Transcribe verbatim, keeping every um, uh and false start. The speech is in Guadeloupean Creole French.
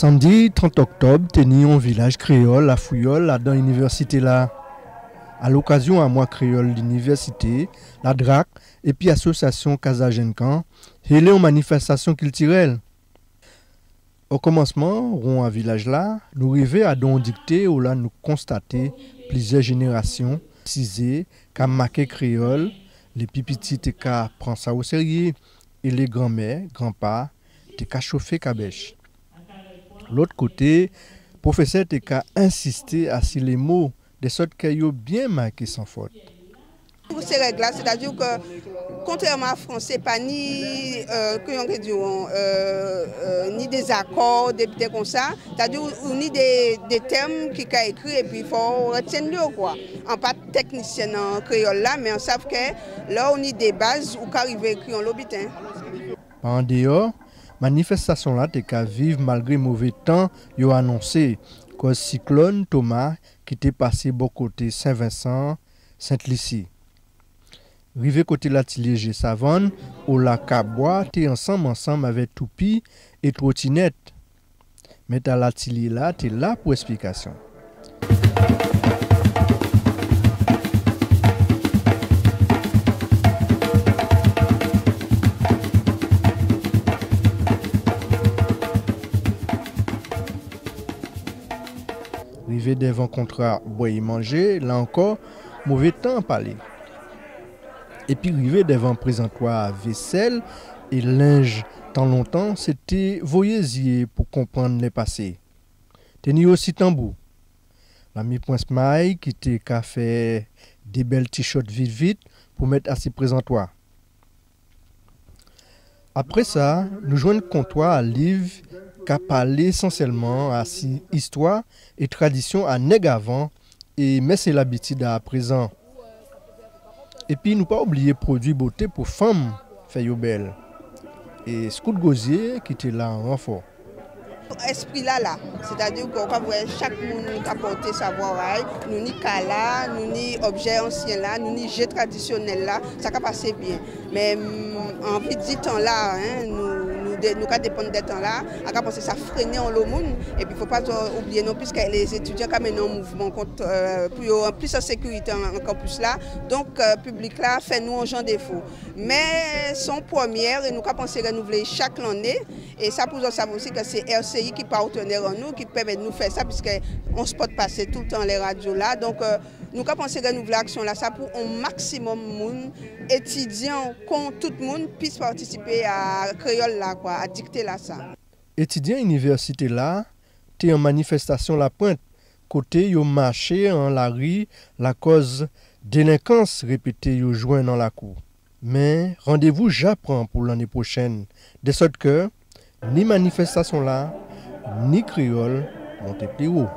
Sanmdi trant òktòb, té ni on vilaj kréyòl a Fouyòl, adan inivèsité-la. A lokazyon a mwa kréyòl, linivèsité, la DRAC, épi asosyasyon Kazajenkan, hélé on manifèstasyon kiltirèl. O komansman won a vilaj-la, nou rivé adan on dikté, o la nou konstaté plizyè jénérasyon sizé ka maké kréyòl, lé pli piti té ka pran sa o sèryé, é lé granmè, granpa té ka chofé kabèch. Lot koté, pwofésè té ka ensisté asi lé mo, dè sòt kè yo byen maké san fòt. Pou sé règ-la, sétadi kè, kontrèman a fransé, pa ni, euh, kouman yo ké di, euh, euh, ni dé zakò, dé biten konsa, sétadi ou, ou ni dé, dé tèm ki ka ékri, épi fò ou rètyenn yo, kwa. An pa teknisyen an kréyòl-la, mé an sav kè lè ou ni dé baz, ou ka rivé ékri onlo biten. Pa andéwò, manifèstasyon-la té ka viv malgré mové tan yo anonsé, kòz siklòn Toma ki té pasé bò koté Sen Vensan, Sent Lisi. Rivé koté latilyé Jé Savann, o la kabwa té ansanm ansanm avè toupi é twotinèt. Mèt a latilyé-la té la pou èsplikasyon. Rivé dèvan kontwa bwè é manjé, la ankò, mové tan palé. Épi rivé dèvan prézantwa vésèl é lenj tan lontan, sé té voyé zyé pou konprann lè pasé. Té ni osi tanbou. Lanmi Pwens May ki té ka fè dé bèl tichòt vit vit pou mèt asi prézantwa. Apré sa, nou jwenn kontwa a liv ka palé ésansyèlman asi istwa é tradisyon a nèg avan é mès é labitid a aprézan. Épi nou pa oubliyé pwodui boté pou fanm fè yo bèl. É Skout Gozyé ki té la an ranfò. Èspri-la la, sétadi kè ou ka vwè chak moun ka pòté savwa a'y, nou ni kala, nou ni objè ansyen la, nou ni jé tradisyonèl la, sa ka pasé byen. Mé, mm, anvi di tan-la, en, nou, nou dé-, nou ka dépann dè tan-la, an ka pansé sa fréné onlo moun, épi fo pa oubliyé non plis kè lé étidyan ka mennen on mouvman kont, euh, pou yo plis an sékirité an, an kanpis-la. Donk, euh, piblik-la fè nou on jan défo. Mé sé on prèmyè é nou ka pansé rènouvlé chak lanné. É sa pou zòt sav osi kè sé R C I ki patnè an nou, ki pèmèt nou fè sa, piskè on spòt pasé toultan lé radyo-la. Donk, euh, nou ka pansé rènouvlé aksyon-lasa pou on maksimòm moun, étidyan kon tout moun, pwis patisipé a kréyòl-la, kwa, a dikté-lasa. Étidyan inivèsité-la té an manifèstasyon Lapwent, koté yo maché an lari lakòz délenkans répété yo jwenn an lakou. Mé randévou ja pran pou lanné pwochèn, dè sòt kè ni manifèstasyon-la, ni kréyòl monté pli wo.